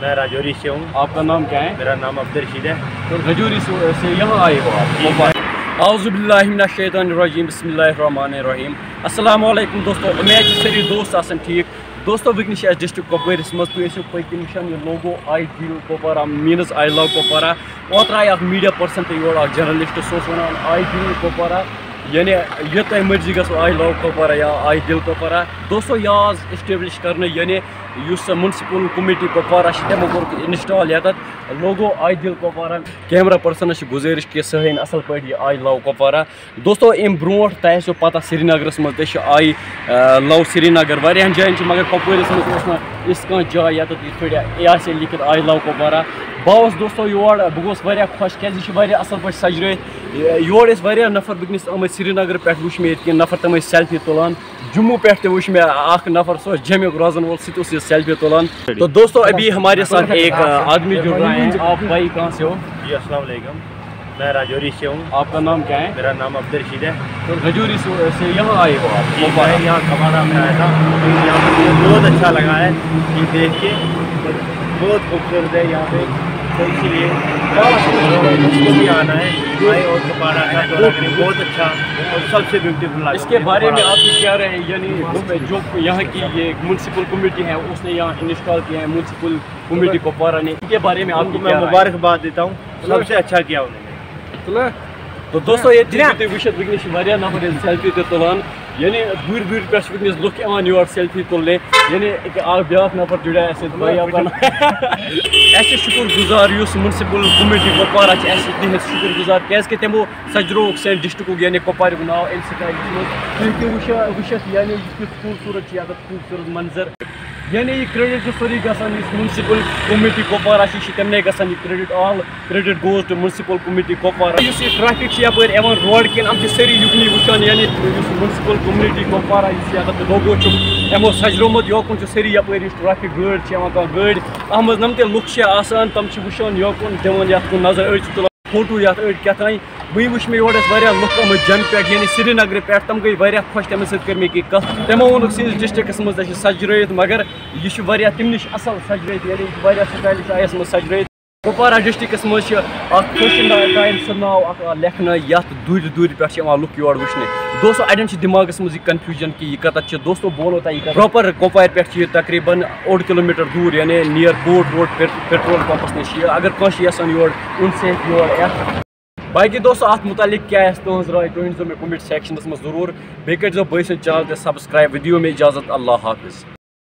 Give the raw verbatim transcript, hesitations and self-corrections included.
میں راجوری سے ہوں۔ آپ کا نام کیا ہے؟ میرا نام عبدالرشید ہے۔ تو رجوری سے، سے یہاں آئے ہو آپ؟ جی۔ اعوذ باللہ من الشیطان الرجیم، بسم اللہ الرحمن الرحیم۔ السلام علیکم دوستو، امید چھِ سٲری دوست آسن ٹھیٖک۔ دوستو، وٕنکیٚنَس چھِ اَسہِ ڈسٹرکٹ کۄپوٲرِس منٛز، تُہۍ ٲسِو پٔتۍ کِنۍ وٕچھان یہِ لوگو آے دِل Kupwara, means I love Kupwara. اوترٕ آیہِ اکھ میٖڈیا پٔرسن تہٕ یور اکھ جرنلسٹ، سُہ اوس وَنان آے دِل کۄپوارہ، یعنی یہِ تۄہہِ مرضی گژھو، آے لو کۄپوارہ یا آے دِل کۄپوارہ۔ دوستو، یہِ آز اسٹیبلش کرنہٕ، یعنی یُس مُنسپل کمیٹی کۄپوارہ چھِ، تِمو کوٚر انسٹال ییٚتٮ۪تھ لوگو آے دِل کۄپوارہ۔ کیمرہ پٔرسنس چھِ گُزٲرِش کہِ سُہ ہٲیِن اصل پٲٹھۍ یہِ آے لو کۄپوارہ۔ دوستو، امہِ برونٛٹھ تۄہہِ آسیو پتہ، سرینگرس منٛز تہِ چھِ آے، آ، لو سرینگر واریاہن جاین چھِ، مگر کۄپوٲرِس منٛز اوس نہٕ یِژھ کانٛہہ جاے ییٚتٮ۪تھ یِتھ پٲٹھۍ یہِ آسہِ ہے لیکھِتھ آے لو کۄپوارہ۔ بہٕ آوُس دوستو یور، بہٕ گوس واریاہ خۄش کیازِ یہِ چھِ واریاہ اصل پٲٹھۍ سجرٲیِتھ۔ یور ٲسۍ واریاہ نفر وٕنکیٚنس آمٕتۍ سرینگر پٮ۪ٹھ، وٕچھ مےٚ ییٚتہِ کِنۍ نفر تِم ٲسۍ سیلفی تُلان۔ جموں پٮ۪ٹھ تہِ وٕچھ مےٚ اکھ نفر، سُہ اوس جمُک روزن وول، سُہ تہِ اوس یہِ سیلفی تُلان۔ تو دوستو، ابھی ہمارے ساتھ ایک، آ، آدمی جڑ رہا ہے۔ آپ بھائی کہاں سے ہو؟ جی، السلام علیکم۔ میں راجوری سے ہوں۔ آپ کا نام کیا ہے؟ میرا نام عبدالرشید ہے۔ تو رجوری سے، سے یہاں آئے ہو آپ؟ جی، کپوارہ؟ میں یہاں کپوارہ میں آیا تھا، یہاں پر مجھے بہت اچھا لگا ہے یہ دیکھ کے، بہت خوبصورت ہے یہاں پہ، تو اسی لیے مجھ کو بھی آنا ہے، آئے اور کپوارہ کا دورہ کریں، بہت اچھا اور سب سے بیوٹیفل لگا اس کے مجھے بارے میں کپوارہ۔ آپ کی کیا رائے ہے؟ یعنی جو یہاں کی یہ میونسپل کمیٹی ہے، اس نے یہاں انسٹال کیا ہے میونسپل کمیٹی کپوارہ نے، اس کے بارے میں آپ ان کو کی میں کیا رائے ہے؟ مبارکباد دیتا ہوں، سب سے اچھا کیا انہوں نے۔ تُلہ۔ تو دوستو، ییٚتہِ چھِ تُہۍ وٕچھِتھ، وٕنکیٚنَس چھِ واریاہ نفر ییٚتہِ سیلفی تہِ تُلان۔ یعنی دوٗرِ دوٗرِ پٮ۪ٹھ چھِ وٕنکیٚنَس لُکھ یِوان یور سیلفی تُلنہِ۔ یعنی أکیاہ اکھ بیٛاکھ نفر جُڑیو اَسہِ سۭتۍ، بھائی آپ کا نام؟ اَسہِ چھِ شُکُر گُزار یُس مُنسِپل کمیٹی کۄپوارہ چھِ اَسہِ تِہِنٛز شُکُر گُزار، کیٛازِکہِ تِمو سَجرووُکھ سانہِ ڈِسٹرکُک یعنی کۄپواریُک ناو اَمہِ سۭتۍ آیہِ وٕچھنہٕ۔ تُہۍ ہیٚکِو وٕچھا-، وٕچھِتھ یعنی یُس کیُتھ خوٗبصوٗرت چھِ یَتَتھ خوٗبصوٗرت منظر۔ یعنی یہِ credit چھُ سورُے گژھان یُس مُنسِپل کمیٹی کۄپوارہ چھِ، یہِ چھِ تِمنٕے گژھان یہِ credit، all credit goes to municipal committee Kupwara. یُس یہِ traffic چھِ یَپٲرۍ یِوان روڈ کِنۍ، یِم چھِ سٲری یُکنُے وٕچھان، یعنی یُس مُنسِپل کمیٹی کۄپوارہ یُس یَتَتھ logo چھُ، یِمو سَجرومُت، یوکُن چھُ سٲری یَپٲرۍ، یُس traffic گٲڑۍ چھِ یِوان کانٛہہ گٲڑۍ، اَتھ منٛز یِم تہِ لُکھ چھِ آسان، تِم چھِ وٕچھان یوکُن، دِوان یَتھ کُن نظر، أڑۍ چھِ تُلان فوٹو یَتھ، أڑۍ کیٛاہ تام۔ وۄنۍ وٕچھ مےٚ یورٕ ٲسۍ واریاہ لُکھ آمٕتۍ جیٚمہِ پٮ۪ٹھ، یعنی سرینگرٕ پٮ۪ٹھ، تِم گٔے واریاہ خۄش، تِمن سۭتۍ کٔر مےٚ یہِ کَتھ۔ تِمو ووٚنُکھ سٲنِس ڈِسٹرکَس منٛز تہِ چھِ سَجرٲیِتھ، مگر یہِ چھُ واریاہ تِم نِش اَصٕل سَجرٲیِتھ، یعنی یہِ چھُ واریاہ stylish آیَس منٛز سَجرٲیِتھ۔ کُپوارہ ڈِسٹرکَس منٛز چھِ اَکھ فیشن ٹایم سُہ ناو اَکھ آ لیکھنہٕ، یَتھ دوٗرِ دوٗرِ پٮ۪ٹھ چھِ یِوان لُکھ یور وٕچھنہِ۔ دوستو، اَڑٮ۪ن چھِ دٮ۪ماغَس منٛز یہِ confusion کہِ یہِ کَتَتھ چھِ۔ دوستو، بہٕ وَنو تۄہہِ یہِ کَتھ، proper کۄپوارِ پٮ۪ٹھ چھِ یہِ تقریٖباً اوٚڑ کِلوٗ میٖٹر دوٗر، یعنی near Court Road پٮ۪ٹھ petrol پمپَس نِش چھِ یہِ۔ اگر کٲنٛسہِ چھِ یَژھان یور یُن، سُہ ہیٚکہِ یور یِتھ۔ باقٕے دوستو، اَتھ مُتعلِق کیٛاہ آسہِ تُہٕنٛز راے، تُہۍ ؤنۍزیو مےٚ comment sectionَس منٛز ضروٗر۔ بیٚیہِ کٔرۍزیو بٲے سٕنٛز channel تہِ subscribe۔ وۄنۍ دِیِو مےٚ اِجازت، اللہ حافظ۔